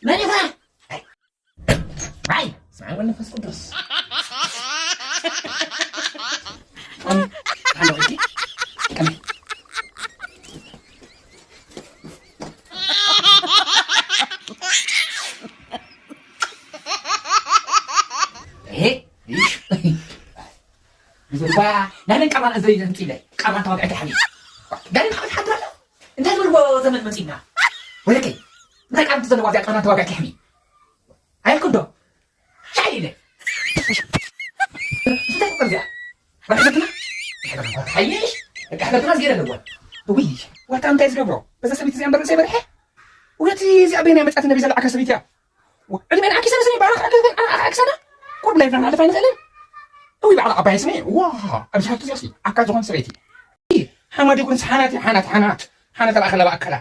መን ኢኻ? ኣይ፣ ኣይ፣ ስምዓ መንፈስ ቅዱስ። ኣን-፣ ኣንዶ፣ እኪ፣ ቀመ። ኤሄ፣ ይሽ። ብዘባ፣ ናነን ቃማን ኣዘይ ዘምጽኢለይ፣ ቃማን ተዋግዐ ተሓቢ። ጋልን ሓወት ሓድራ ኣሎ። እንታይ ዝበልዎ ዘመን መጺና? ወለከይ፣ እንታይ ቃል ዘለዋ እዚኣ ቃማን ተዋግዐ ተሕሚ? ኣየልኩም ዶ? ሻይ ኢለ። እንታይ ቁጥር እዚኣ? ባሕዘትና? ሓይሽ፣ ደቂ ሓበርትና ዝገለ ኣለዋ። ውይ፣ ዋታ እንታይ ዝገብሮ? በዛ ሰበይቲ እዚኣ እምበር ርእሰይ በርሐ? እውነት እዚኣ በይና መጻት ነቢ ዘለዓካ ሰበይቲ እያ። ዕድሜን ዓኪሰ ንስኒ ባዕላ ዓኪሰና? ቁርብ ናይ ፍራን ኣለፋ ይንኽእልን? እዊ ባዕላ ኣባይ ስኒ፣ ዋ፣ ኣብዚ ሃብቲ እዚኣ ሲ፣ ዓካ ዝኾን ሰበይቲ። ሓማድ ይኩን ሓናት፣ ሓናት፣ ሓናት፣ ሓናት ኣልኣኸላ ብኣከላ።